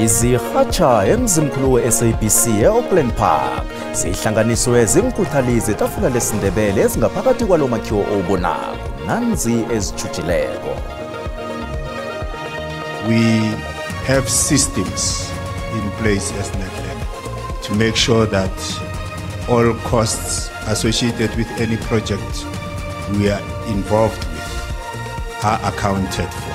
Izirhatsha emzimkhulu we-SABC e-Auckland Park zihlanganiswe zinkhuthali zetafula lesiNdebele ezingaphakathi kwalo makhiwo owubonako nanzi ezitjhujileko. We have systems in place as NEDLAC to make sure that all costs associated with any project we are involved with are accounted for.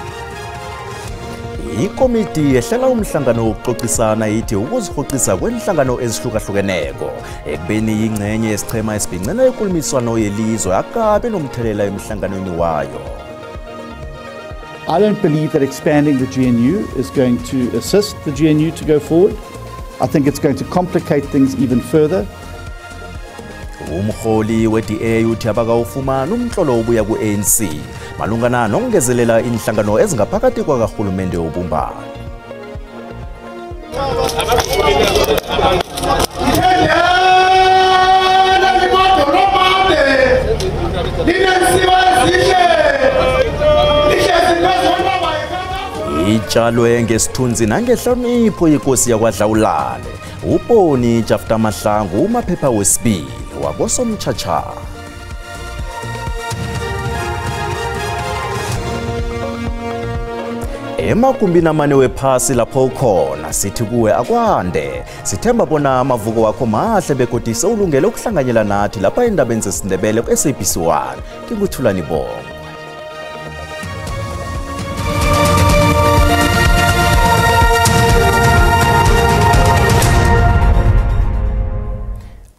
Ikomiti ehlela umhlangano wokuxoxisana ithi ukuzihoxisa kwenhlangano ezihlukahlukeneko ekubeni yingxenye yesichema esibhincela inkulumiswano yelizwe akabe nomthelela emhlanganweni wayo. I don't believe that expanding the GNU is going to assist the GNU to go forward. I think it's going to complicate things even further. Umholi we-DA uthi abakawufumani umtlolo obuya ku-ANC malungana nokungezelela inhlangano ezingaphakathi kwakarhulumende wobumbano. Itshalwe ngesithunzi nangehlonipho inkosi yakwaDlawulale uPoni Jafta Mahlangu umaphepha wesibili wakosomtshatsha. Emagumbini amane wephasi lapho ukhona sithi kuwe akwande. Sithemba bona amavuko wakho mahle begodu sewulungele ukuhlanganyela nathi lapha endabeni zesiNdebele ku-SABC 1. NginguThulani Bongo.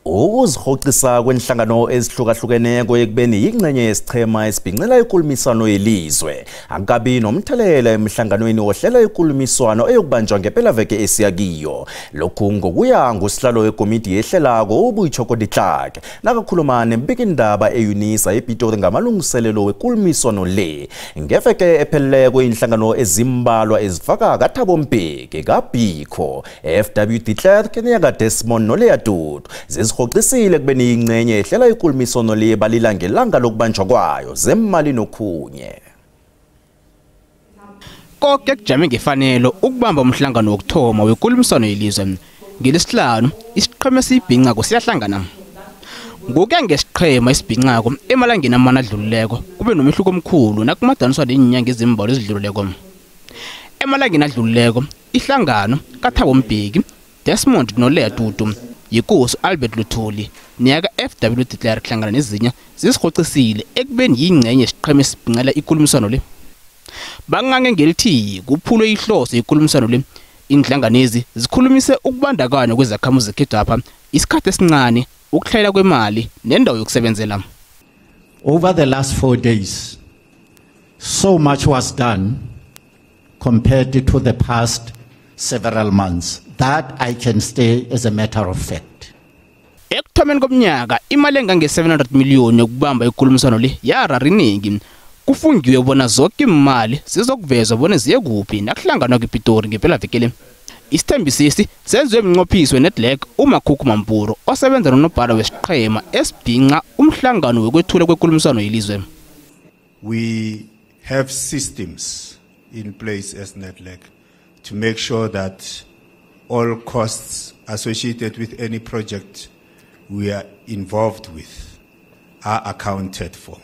Ukuzihoxisa kwenhlangano ezihlukahlukeneko ekubeni yingxenye yesichema esibhincela inkulumiswano yelizwe akabi nomthelela emhlanganweni ohlela inkulumiswano eyokubanjwa ngempelaveke esiya kiyo. Lokhu ngokuya ngusihlalo wekomiti yehlelako uBoitshoko Ditlhake nakakhuluma nembikindaba e-UNISA ePitori ngamalungiselelo wenkulumiswano le. Ngeveke epheleleko inhlangano ezimbalwa ezifaka kaThabo Mbeki, kaBiko, FW de Klerk neyakaDesmond noLeah Tutu zizihoxisile kubeni yingxenye ehlela inkulumiswano le balila ngelanga lokubanjwa kwayo zemali nokhunye. Konke kujame ngefanelo ukubamba umhlangano wokuthoma wenkulumiswano yelizwe. Ngelesihlanu isiqhema esibhincako siyahlangana. Ngokuya ngesiqhema esibhincako emalangeni amane adlulileko kube nomehluko omkhulu nakumadaniswa neenyanga ezimbalwa ezidlulileko. Emalangeni adlulileko ihlangano kaThabo Mbeki, Desmond noLeah Tutu, yinkosi Albert Luthuli neyaka FW de Klerk hlangana nezinye zisihoxisile ekubeni yingxenye yesiqhema esibhincela inkulumiswano le. Bangange ngelithi kuphulwe ihloso yenkulumiswano le. Inhlanganezi zikhulumise ukubandakanywa kwezakhamuzi zekhethwapha, isikhathi esincane, ukuhlela kwemali nendawo yokusebenzela. Over the last 4 days, so much was done compared to the past several months. That I can say as a matter of fact. Ekuthomeni komnyaka imali engange-700 million yokubamba inkulumiswano le yarara iningi. Kufungiwe bona zonke imali zizokuvezwa bona ziye kuphi nakuhlanganwa kwePitori ngempelaveke le. Isithembisisi senziwe mnqophisi weNEDLAC uMakhukhu Mampuru osebenza nonobhala wesiqhema esibhinca umhlangano wokwethula kwenkulumiswano yelizwe. We have systems in place as NEDLAC to make sure that all costs associated with any project we are involved with are accounted for.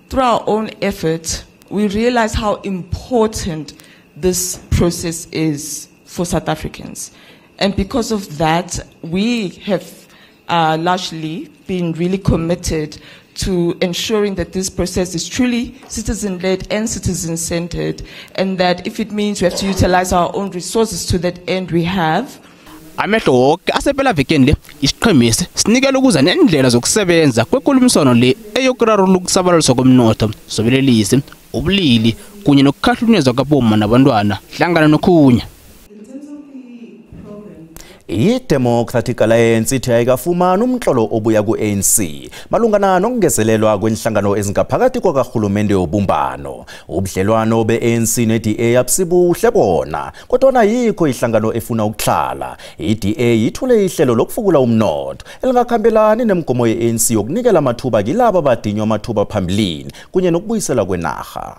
Through our own efforts, we realize how important this process is for South Africans. And because of that, we have largely been really committed to ensuring that this process is truly citizen-led and citizen-centered, and that if it means we have to utilize our own resources to that end, we have. Amehlo wonke asepelavekeni le isiqhemesi sinikela ukuza nendlela zokusebenza kwenkulumiswano le eyokurarulula ukusabalaliswa komnotho, sobelelisi, ubulili kunye nokukhahlunyezwa kwabomma nabantwana hlangana nokhunye. I-Democratic Alliance ithi ayikafumani umtlolo obuya ku-ANC malungana nokungezelelwa kwenhlangano ezingaphakathi kwakarhulumende wobumbano. Ubudlelwano be-ANC ne-DA abusibuhle bona, kodwana yikho ihlangano efuna ukuhlala. I-DA yithule ihlelo lokufukula umnotho elingakhambelani nemigomo ye-ANC yokunikela amathuba kilabo abadinywa amathuba phambilini kunye nokubuyiselwa kwenarha.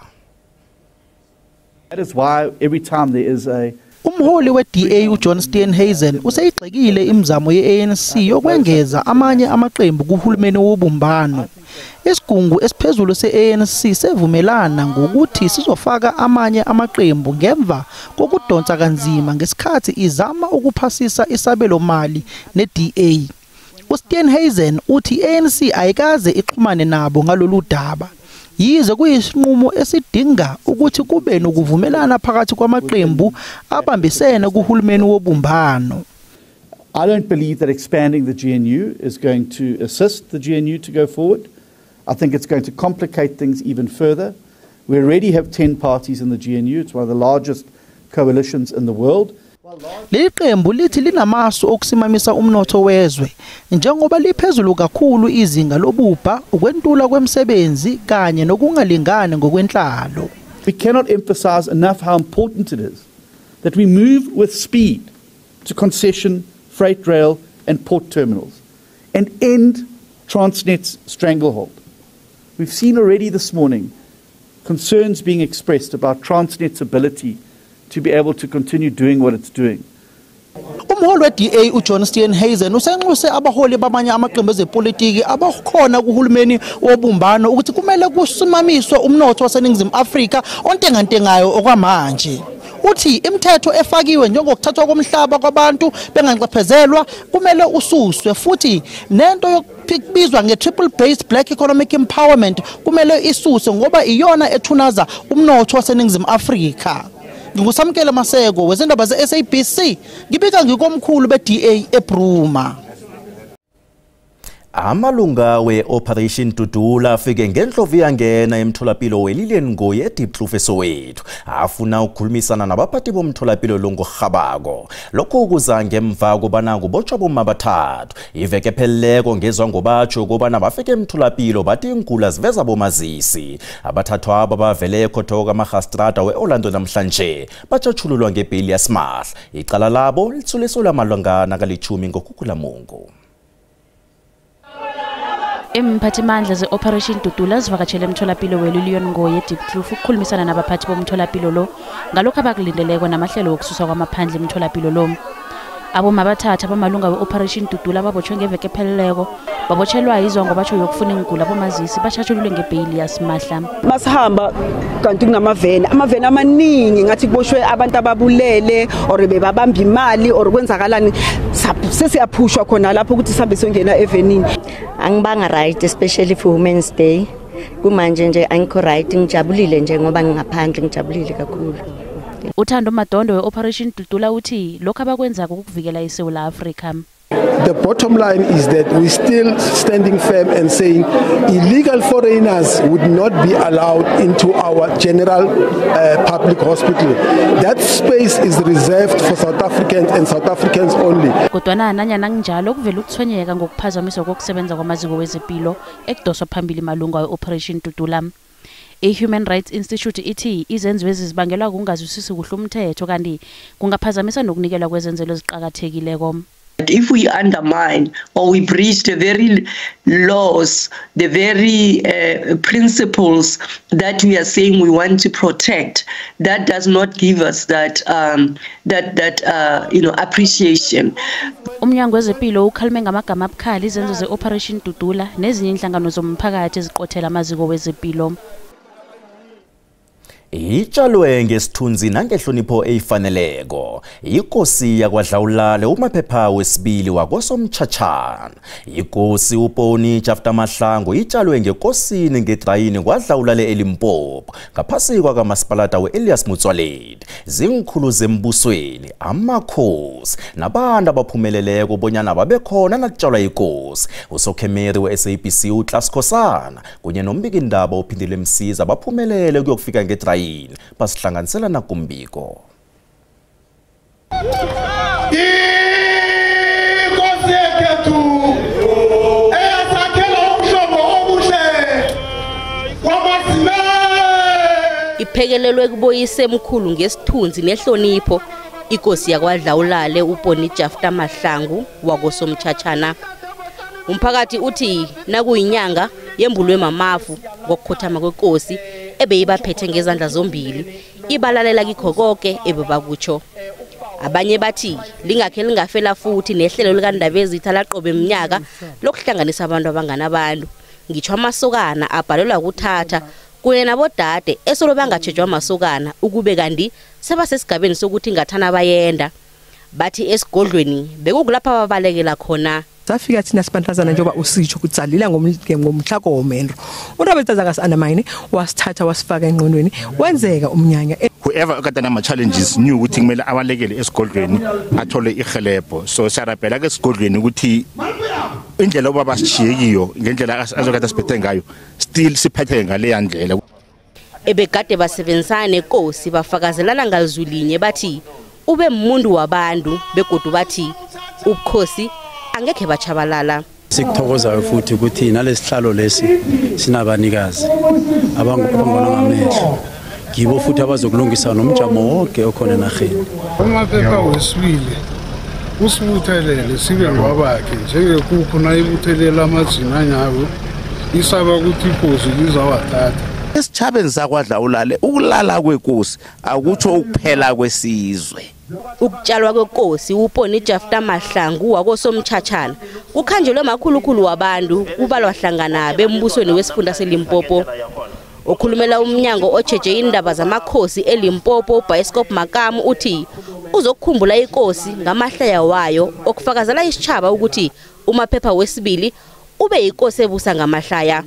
That is why every time there is a Umholi we-DA uJohn Steenhuisen useyigxekile imizamo ye-ANC yokwengeza amanye amaqembu kuhulumeni wobumbano. Isigungu esiphezulu se-ANC sevumelana ngokuthi sizofaka amanye amaqembu ngemva kokudonsa kanzima ngesikhathi izama ukuphasisa isabelomali ne-DA. USteenhuisen uthi i-ANC ayikaze ixhumane nabo ngalolu daba. Yize kuyisinqumo esidinga ukuthi kube nokuvumelana phakathi kwamaqembu abambisene kuhulumeni wobumbano. I don't believe that expanding the GNU is going to assist the GNU to go forward. I think it's going to complicate things even further. We already have 10 parties in the GNU. It's one of the largest coalitions in the world. Leli qembu lithi linamasu okusimamisa umnotho wezwe njengoba liphezulu kakhulu izinga lobubha, ukwentula kwemisebenzi kanye nokungalingani ngokwenhlalo. We cannot emphasize enough how important it is that we move with speed to concession, freight rail and port terminals and end Transnet's stranglehold. We've seen already this morning concerns being expressed about Transnet's ability to be able to continue doing what it's doing. Umholi we-DA uJohn Steenhuisen usenxuse abaholi bamanye amaqembu ezepolitiki abakhona kuhulumeni wobumbano ukuthi kumele kusimamiswe umnotho waseNingizimu Afrika ontengantengayo okwamanje. Uthi imithetho efakiwe njengokuthathwa komhlaba kwabantu benganxephezelwa kumele ususwe, futhi nento yokubizwa nge-triple based black economic empowerment kumele isuswe ngoba iyona ethunaza umnotho waseNingizimu Afrika. Ngingusamkele Maseko wezindaba ze-SABC, ngibika ngikomkhulu be-DA eBruma. Amalunga we-Operation Dudula afike ngenhlovu yangena emtholapilo weLilian Ngoyi eDiepkloof eSoweto. Afuna ukukhulumisana nabaphathi bomtholapilo lo ngorhabako. Lokhu kuza ngemva kobana kubotshwa bomma abathathu. Iveke epheleleko ngezwa ngobatsho kobana bafike emtholapilo bathi iingula ziveza bomazisi. Abathathu aba bavele ekhotho kamarhastrada we-Orlando namhlanje bajatshululwa ngebheyili yasimahla. Icala labo lithuliselwa amalangana kalitjhumi ngoKhukhulamungu. Imphathimandla ze-Operation Dudula zivakatshele emtholapilo weLilian Ngoyi eDiepkloof ukukhulumisana nabaphathi bomtholapilo lo ngalokhu abakulindeleko namahlelo wokususwa kwamaphandle emtholapilo lo. Abomma abathathu abamalunga we-Operation Dudula babotshwe ngeveke epheleleko babotshelwa izwa ngobatsho yokufuna iingula bomazisi bajatshululwe ngebheyili yasimahla. Masihamba kanti kunamaveni, amaveni amaningi ngathi kuboshwe abantu ababulele or bebabamba imali or kwenzakalani, sesiyaphushwa khona lapho ukuthi sihambe siyongena evenini. Angibanga right, especially for Women's Day. Kumanje nje angikho right, ngijabulile nje ngoba ngingaphandle, ngijabulile kakhulu. Uthando Madondo we-Operation Dudula uthi lokhu abakwenzako ukuvikela iSouth Africa. The bottom line is that we're still standing firm and saying illegal foreigners would not be allowed into our general public hospital. That space is reserved for South Africans and South Africans only. Kodwana nanyana kunjalo kuvela ukuthwenyeka ngokuphazamiswa kokusebenza kwamaziko wezempilo ekudoswa phambili malunga we-Operation Dudula. I-Human Rights Institute ithi izenzo ezizibangelwa kungazwisisi kuhle umthetho kanti kungaphazamisa nokunikelwa kwezenzelo eziqakathekileko. If we undermine or we breach the very laws, the very principles that we are saying we want to protect, that does not give us that appreciation. Umnyango wezempilo ukhalime ngamagama abukhali izenzo ze-Operation Dudula nezinye inhlangano zomphakathi eziqothela amaziko wezempilo. Itshalwe ngesithunzi nangehlonipho eyifaneleko inkosi yakwaDlawulale uMaphepha wesibili wakosomtshachana. Inkosi uPoni Jafta Mahlangu itshalwe ngekosini ngetrayini kwaDlawulale eLimpopo ngaphasi kwakamasipalata we-Elias Motsoaledi. Zinkhulu zembusweni, amakhosi nabantu abaphumeleleko bonyana babekhona nakutshalwa inkosi. Usokhemeri we-SABC uClass Khosana kunye nombikindaba uphindile Msiza baphumelele ukuyokufika ngetrayini basihlanganisela nakumbiko. Iphekelelwe kuboyise emkhulu ngesithunzi nehlonipho inkosi yakwaDlawulale uPoni Jafta Mahlangu wakosomtshachana. Umphakathi uthi nakuyinyanga yembulwe mamafu ngokukhothama kwenkosi ebeyibaphethe ngezandla zombili, ibalalela kikho konke ebebakutsho. Abanye bathi lingakhe lingafela futhi nehlelo likaNdabezitha laqobe iminyaka lokuhlanganisa abantu abanganabantu, ngitsho amasokana abhalelwa ukuthatha kunye nabodade esolo bangatshejwa amasokana ukube kanti sebasesigabeni sokuthi ngathana bayenda. Bathi esigodlweni bekukulapha ababalekela khona. Safika thina sibantazana njengoba usitsho ukuthi salila ngomhlako womendo. uNdabezitha kasi-undermine wasithatha wasifaka engqondweni, wenzeka umnyanya. Whoever okade nama-challenges knew ukuthi kumele abalekele esigodlweni athole ihelebho. So siyarabhela ke esigodlweni ukuthi indlela obaba sishiye kiyo ngendlela azokade siphethe ngayo still siphethe ngaleya ndlela. Ebekade basebenzisana nenkosi bafakazelana ngalizwi linye, bathi ube umuntu wabantu begodu bathi ubukhosi angekhe bachabalala. Sikuthokozayo futhi ukuthi nalesihlalo lesi sinabanikazi abangona ngamehlo, ngibo futhi abazokulungisa nomjamo wonke okhona enarheni. Umaphepha wesibili usibuthelele sibe ngwabakhe njengekukhu nayibuthelela amazinanyabo isaba ukuthi ibhozi lizawathatha. Esitjhabeni sakwaDlawulale ukulala kwenkosi akutsho ukuphela kwesizwe. Ukutshalwa kwenkosi uPoni Jafta Mahlangu wakoSomtjhatjhana kukhanjelwe makhulukhulu wabantu kubalwa hlangana bembusweni wesifunda seLimpopo. Okhulumela umnyango otsheje indaba zamakhosi eLimpopo uBiscop Makamu uthi uzokukhumbula inkosi ngamahlaya wayo okufakazela isitjhaba ukuthi uMaphepha wesibili ube yinkosi ebusa ngamahlaya.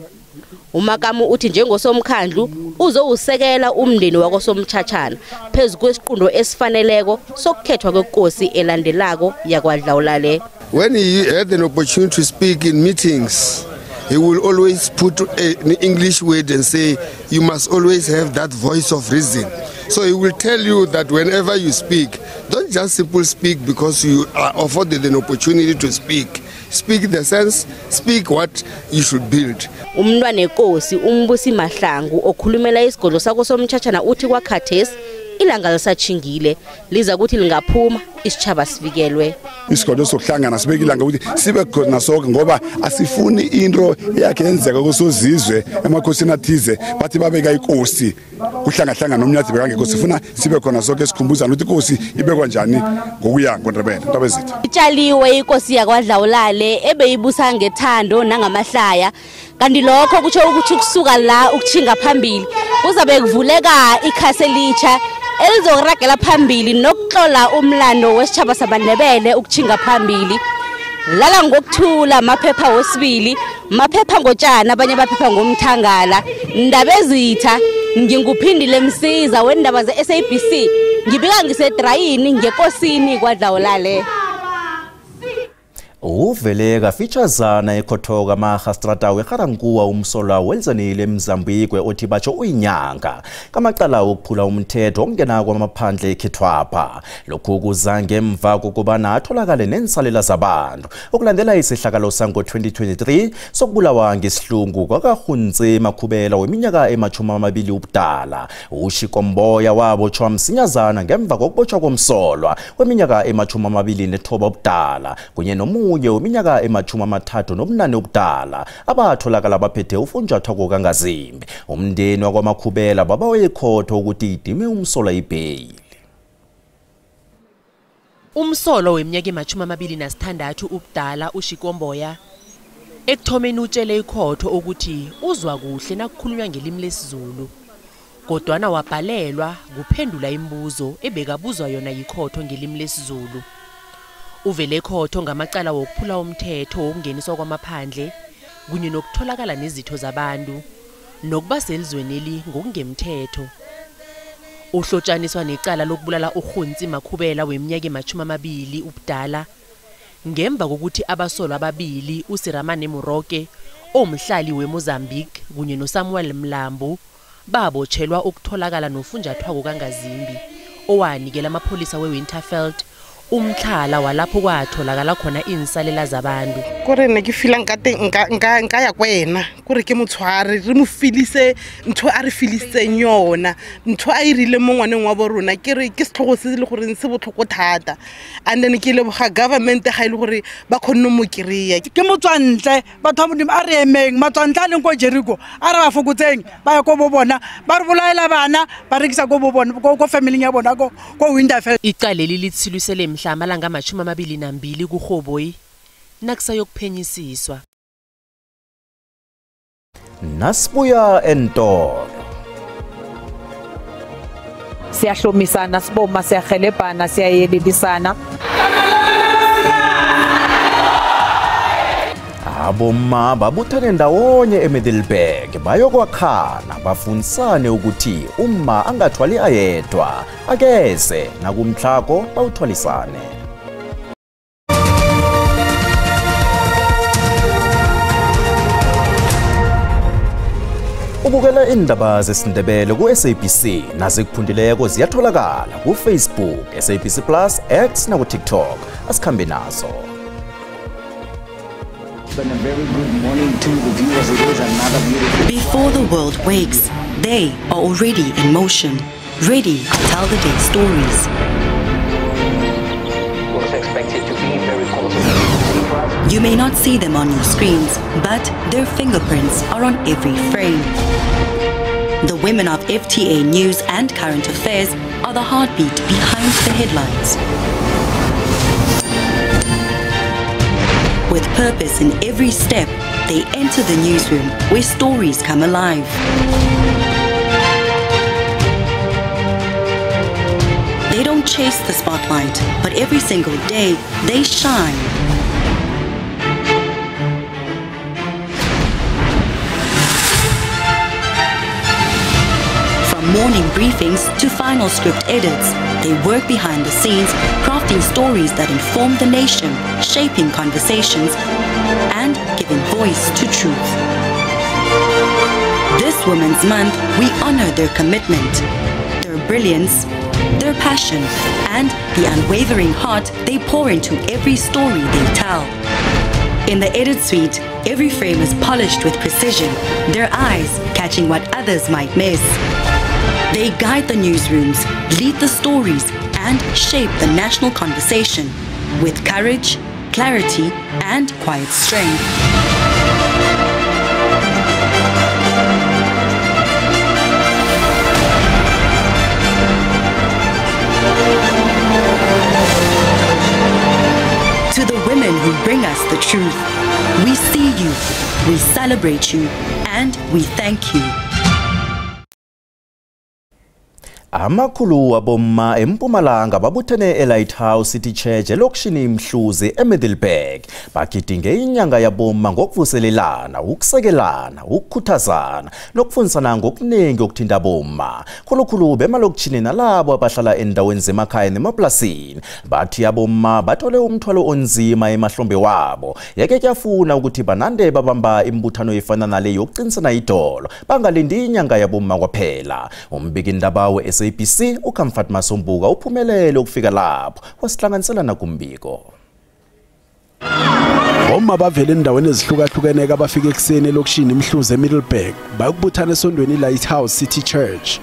UMakamu uthi njengosomkhandlu uzowusekela umndeni wakoSomtjhatjhana phezu kwesiqundo esifaneleko sokukhethwa kwenkosi elandelako yakwaDlawulale. When he had an opportunity to speak in meetings, he will always put an English word and say, you must always have that voice of reason. So he will tell you that whenever you speak, don't just simply speak because you are afforded an opportunity to speak. Speak the sense, speak what you should build. Umntwana enkosi uMbusi Mahlangu okhulumela isigodlo sakoSomtjhatjhana uthi kwakhathesi ilanga lisatshingile liza kuthi lingaphuma isitjhaba sivikelwe. Isigodlo sokuhlangana sibeke ilanga ukuthi sibe khona sonke ngoba asifuni into eyakhe yenzeka kusozizwe emakhosini athize bathi babeka inkosi kuhlangahlangana nomnyathi bekangekho. Sifuna sibe khona sonke sikhumbuzana ukuthi inkosi ibekwa njani ngokuya ngoNdebele Ndabezitha. Itshaliwe inkosi yakwaDlawulale ebeyibusa ngethando nangamahlaya, kanti lokho kutsho ukuthi kusuka la ukutjhinga phambili kuzabe kuvuleka ikhasi elitsha elizokuragela phambili nokuhlola umlando wesitjhaba sabaNdebele ukutjhinga phambili. Lala ngokuthula maphepha wesibili, maphepha ngotshani, abanye baphepha ngomthangala. Ndabezitha, nginguphindile Msiza wendaba ze-SABC, ngibika ngisedrayini ngekosini kwaDlawulale. Uvele kafitshazana ekhotho kamarhastrata weGarankuwa umsolwa welizanile eMozambique othi batsho uyinyanga kamacala wokuphula umthetho okungena kwamaphandle ekhethwapha. Lokhu kuza ngemva kokubana atholakale nensalela zabantu okulandela isehlakalo sango-2023 sokubulawa ngesihlungu kwakaRhuntse Makhubela weminyaka ema-20 ubudala. UShikomboya wabotshwa msinyazana ngemva kokubotshwa komsolwa weminyaka ema-29 ubudala kunye nomunye weminyaka ema-38 ubudala abatholakala baphethe ufunjathwako kangazimbi. Umndeni wakwaMakhubela babawe ikhotho ukuthi idime umsolwa ibheyili. Umsolwa weminyaka ema-26 ubudala uShikomboya ekuthomeni utshele ikhotho ukuthi uzwa kuhle nakukhulunywa ngelimi lesiZulu, kodwana wabhalelwa kuphendula imibuzo ebekabuzwa yona yikhotho ngelimi lesiZulu. Uvele ekhotho ngamacala wokuphula umthetho wokungeniswa kwamaphandle kunye nokutholakala nezitho zabantu nokuba selizweneli ngokungemthetho. Uhlotshaniswa necala lokubulala uRhuntsi Makhubela weminyaka ema-20 ubudala ngemva kokuthi abasolwa ababili uSiramane Muroke omhlali weMozambique kunye noSamuel Mlambo babotshelwa ukutholakala nofunjathwako kangazimbi owanikela amapholisa weWinterfeld umtlhala walapho kwatholakala khona insalela zabantu. Kore ne ke feelang ka teng nka ya kwena Kore ke motshware re mo filise ntho a re filisitseng yona ntho a e rileng mo ngwaneng wa bo rona ke re ke setlhogo se le goreng se botlhoko thata. And then ke leboga government ga ile gore ba kgonne mo kry-a. Ke motswantle batho ba Modimo a re emeng matswantle a leng ko Jericho a re ba fokotseng ba ya ko bo bona ba re bolaela bana ba rekisa ko bo bona ko family ya bona ko Winterfell. Icaleli lithilusele mhla amalanga 22 kuRhoboyi nakusayokuphenyisiswa. Nasibuya entolo. Siyahlomisana siboma siyahelebhana siyayelelisana. Abomma babuthane ndawonye eMiddelburg bayokwakhana bafundisane ukuthi umma angathwali ayedwa akeze nakumhlako bawuthwalisane. Ubukela indaba zesiNdebele ku-SABC nazikuphundileko ziyatholakala ku-Facebook, SABC Plus, X naku-TikTok. Asikhambe nazo. And a very good morning to the viewers. It is another beautiful. Before the world wakes, they are already in motion, ready to tell the day's stories. Was expected to be very close. You may not see them on your screens, but their fingerprints are on every frame. The women of FTA News and Current Affairs are the heartbeat behind the headlines. With purpose in every step, they enter the newsroom where stories come alive. They don't chase the spotlight, but every single day they shine. From morning briefings to final script edits, they work behind the scenes, crafting stories that inform the nation, shaping conversations, and giving voice to truth. This Women's Month, we honor their commitment, their brilliance, their passion, and the unwavering heart they pour into every story they tell. In the edit suite, every frame is polished with precision, their eyes catching what others might miss. They guide the newsrooms, lead the stories, and shape the national conversation with courage, clarity, and quiet strength. To the women who bring us the truth, we see you, we celebrate you, and we thank you. Amakhulu abomma eMpumalanga babuthene eLighthouse City Church elokishini Imhluzi eMiddelburg bagidinge inyanga yabomma ngokuvuselelana, ukusekelana, ukukhuthazana nokufundisana ngokuningi okuthinta bomma. Khulukhulu bemalokishini nalabo abahlala endaweni zemakhaya nemaplasini. Bathi abomma bathole umthwalo onzima emahlombe wabo. Yeke kuyafuna ukuthi banande babamba imbuthano efana nale yokuqinisana idolo bangalindi inyanga yabomma kwaphela. Umbikindaba we SABC uComfort Masombuka uphumelele ukufika lapho wasihlanganisela nakumbiko. Omma bavele endaweni ezihlukahlukeneko abafika ekuseni elokishini Imhluzi eMiddelburg bayokubuthana esondweni Lighthouse City Church.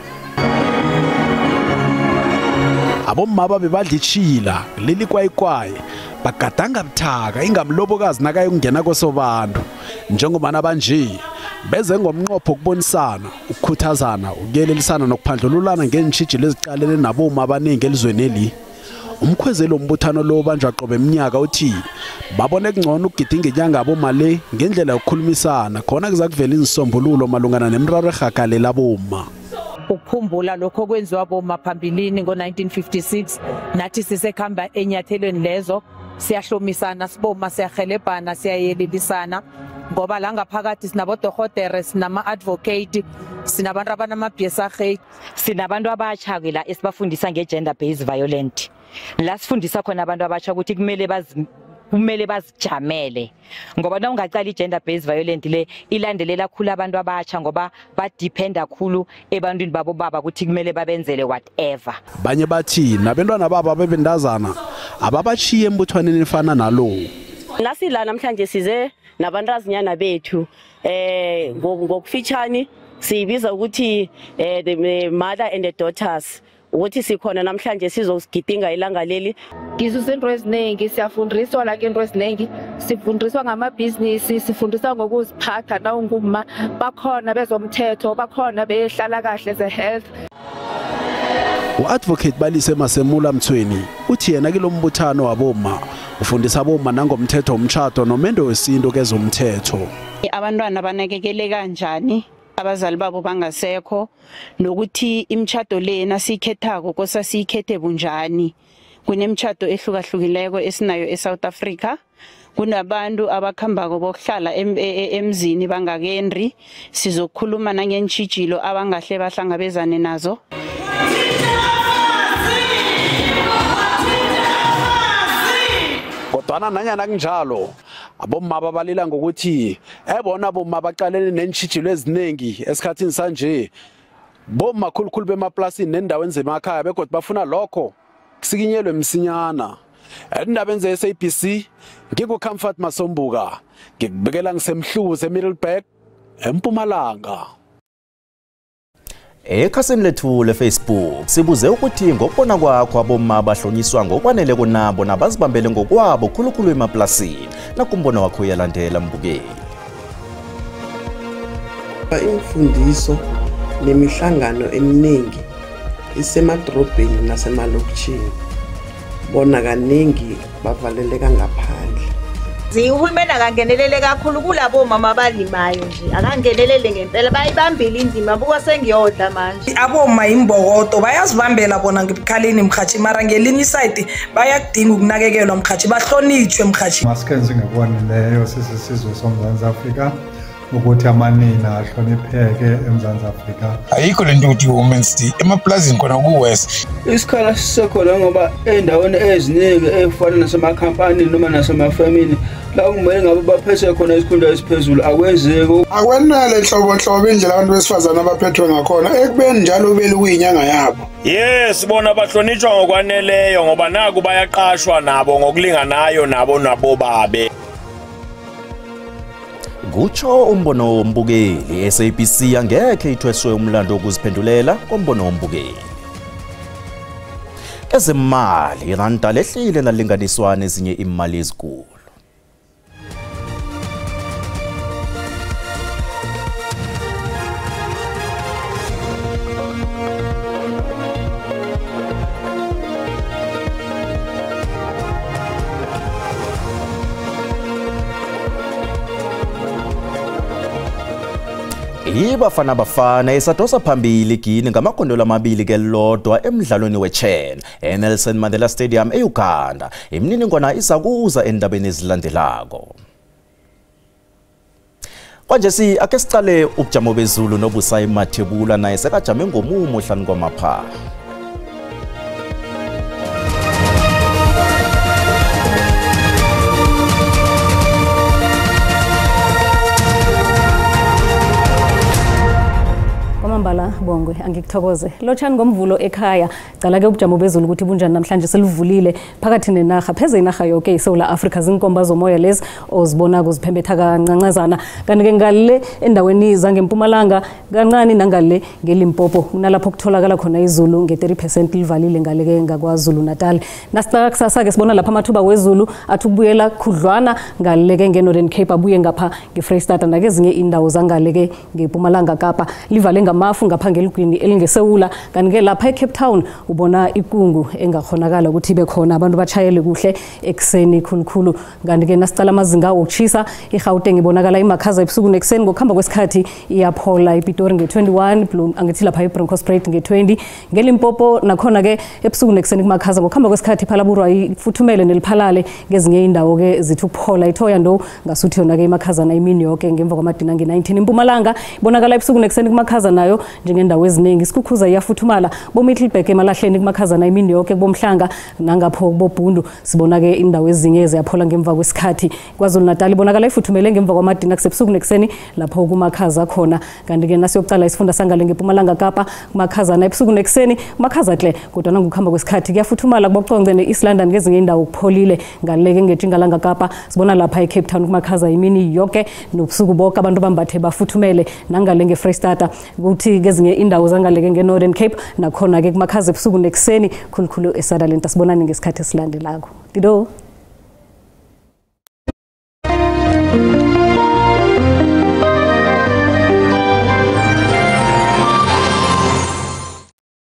Abomma babebadla ichila leli kwayikwayi bagadanga buthaka ingamlobokazi nakayokungena kosobantu njengoba nabanje beze ngomnqopho ukubonisana, ukukhuthazana, ukuyelelisana nokuphandlululana ngeentjhijilo eziqalene naboma abaningi elizweni eli. Umkhwezelo wombuthano lo obanjwa qobe eminyaka uthi babone kungcono ukugidinga inyanga aboma le ngendlela yokukhulumisana khona kuza kuvela izisombululo malungana nemiraro erhagalela abomma. Ukukhumbula lokho kwenziwa boma phambilini ngo-1956 nathi sisekhamba enyathelweni lezo siyahlomisana siboma siyahelebhana siyayelelisana ngoba la ngaphakathi sinabodorhotere, sinama-advocate, sinabantu abanama-BSH, sinabantu abatsha-ke la esibafundisa nge-gender based violence, la sifundisa khona abantu abatsha ukuthi kumele bazijamele ngoba na ungaqala i-gender based violence le ilandelela khulu abantu abatsha ngoba badependa khulu ebantwini babo baba ukuthi kumele babenzele whatever. Banye bathi nabantwana babo abebendazana ababachiye embuthwaneni efana nalo. Nasila namhlanje size nabantazinyana bethu ngokufitshani siyibiza ukuthi the mother and the daughters, ukuthi sikhona namhlanje sizosigidinga ilanga leli. Ngisusa into eziningi, siyafundiswa la into eziningi, sifundiswa ngamabhizinisi, sifundiswa ngokuziphatha nawungumma, bakhona bezomthetho, bakhona behlala kahle ze health. U-advocate Balise Masemula Mthweni uthi yena kilombuthano waboma ufundisa aboma nangomthetho womtshato nomendo wesintu kezomthetho. Abantwana banakekele kanjani abazali babo bangasekho, nokuthi imitshato lena siyikhethako kosa siyikhethe bunjani. Kunemitshato ehlukahlukileko esinayo eSouth Africa. Kunabantu abakhambako bokuhlala emzini bangakendi. Sizokhuluma nangeentjhijilo abangahle bahlangabezane nazo. Kodwana nanyana kunjalo abomma babalila ngokuthi ebona bomma baqalene neentjhijilo eziningi esikhathini sanje, bomma khulukhulu bemaplasini nendaweni zemakhaya, begodwa bafuna lokho kusikinyelwe msinyana. Endabeni ze-SABC nginguComfort Masombuka, ngikubikela ngisemhluze eMiddelburg, eMpumalanga. Ekhasini lethu le-Facebook sibuze ukuthi ngokubona kwakho abomma bahlonyiswa ngokwanele kunabo nabazibambele ngokwabo khulukhulu emaplasini. Nakumbono wakho uyalandela mbukeli. Imfundiso nemihlangano eminingi isemadrobheni nasemalokishini, bona kaningi bavaleleka ngaphandle. Uhulumeni akangenelele kakhulu kulabo mama abalimayo nje, akangenelele ngempela, bayibambile indima, buka sengiyodla manje. Aboma imbokodo bayazibambela bona ngebukhaleni mkhathi, mara ngelinye isayidi bayakudinga ukunakekelwa mkhathi, bahlonitshwe mkhathi. Masikenze ngokwaneleyo sisisizwe soMzantsi Afrika ukuthi amanina ahlonipheke eMzantsi Afrika. Ayikho lento ukuthi women's day emaplazini khona kuwest. Isikhala sisekhona ngoba endaweni eziningi efana nasemakhampanini noma nasemafemini la kumele ngabe baphethe khona isikhundla esiphezulu akwenzeki. Akwenele nhlobo indlela abantu besifazana abaphethwe ngakhona ekubeni njalo beli kuyinyanga yabo. Yes, bona bahlonitshwa ngokwaneleyo ngoba naku bayaqashwa nabo ngokulinganayo nabo babe. Kutsho umbono wombukeli, SABC angekhe ithweswe umlando wokuziphendulela kombono wombukeli. Ezemali, iranda lehlile nalinganiswa nezinye imali ezinkulu. Ibafana Bafana isadosa phambili Guinea ngamagondelo amabili kelodwa emdlalweni weCHAN eNelson Mandela Stadium eUganda. Imininingwana izakuza endabeni ezilandelako. Kwanje si ake sicale ubujamo bezulu nobusayi Mathebula naye sekajame ngomumo hlanu kwamapha. Kwamambala Bongwe, angikuthokoze. Lotshani ngomvulo ekhaya. Cala ke ubujamo bezulu ukuthi bunjani namhlanje selivulile phakathi nenarha, pheze inarha yonke iSouth Africa zinkomba zomoya lezi ozibona kuziphembetha kancancazana. Kanti ke ngale endaweni zangempumalanga kancane nangale ngeLimpopo kunalapho kutholakala khona izulu nge-30% livalile ngale ke ngakwaZulu Natal. Nasicaka kusasa ke sibona lapha amathuba wezulu athi ukubuyela khudlwana ngale ke ngeNorthern Cape abuye ngapha ngeFreyistata nakezinye indawo zangale ke ngePumalanga Kapa. Livale ngamafu ngapha ngeligwini elingesewula. Kanti ke lapha eCape Town ubona ikungu engakhonakala ukuthi ibe khona, abantu bachayele kuhle ekuseni khulukhulu. Kanti ke nasicala amazinga okushisa iGauteng ibonakala imakhaza ebusuku nekuseni, ngokuhamba kwesikhathi iyaphola. iPitori nge-21, angithi lapha iBronkhorstspruit nge-20, ngeLimpopo nakhona ke ebusuku nekuseni kumakhaza, ngokuhamba kwesikhathi iPhalaborwa ifuthumele neliphalale, ngezinye indawo ke zithi ukuphola. iThoyando ngasuthi yona ke imakhazana imini yonke ngemva kwamadina nge-19. Impumalanga ibonakala ebusuku nekuseni kumakhaza nayo njengendawo eziningi. Isikhukhuza iyafuthumala boMiddelburg emalahleni kumakhazana imini yonke, kubomhlanga nangapho kubobhundu sibona-ke indawo ezinye ziyaphola ngemva kwesikhathi. KwaZulu Natal ibonakala ifuthumele ngemva kwamadina kusebusuku nekuseni lapho kumakhaza khona. Kanti-ke nasiyokucala isifunda sangale ngeMpumalanga Kapa kumakhazana ebusuku nekuseni kumakhaza hle, kodwa nangokuhamba kwesikhathi kuyafuthumala kuboconce ne-East London, ngezinye indawo kupholile. Ngaleke ngetjingalanga Kapa sibona lapha eCape Town kumakhaza imini yonke nobusuku bonke, abantu bambathe bafuthumele. Nangale ngeFreystata kuthi kezinye indawo zangaleke nge-Northern Cape nakhona-ke kumakhaza ebusuku nekuseni, khulukhulu eSutherland. Asibonani ngesikhathi esilandelako. Dido.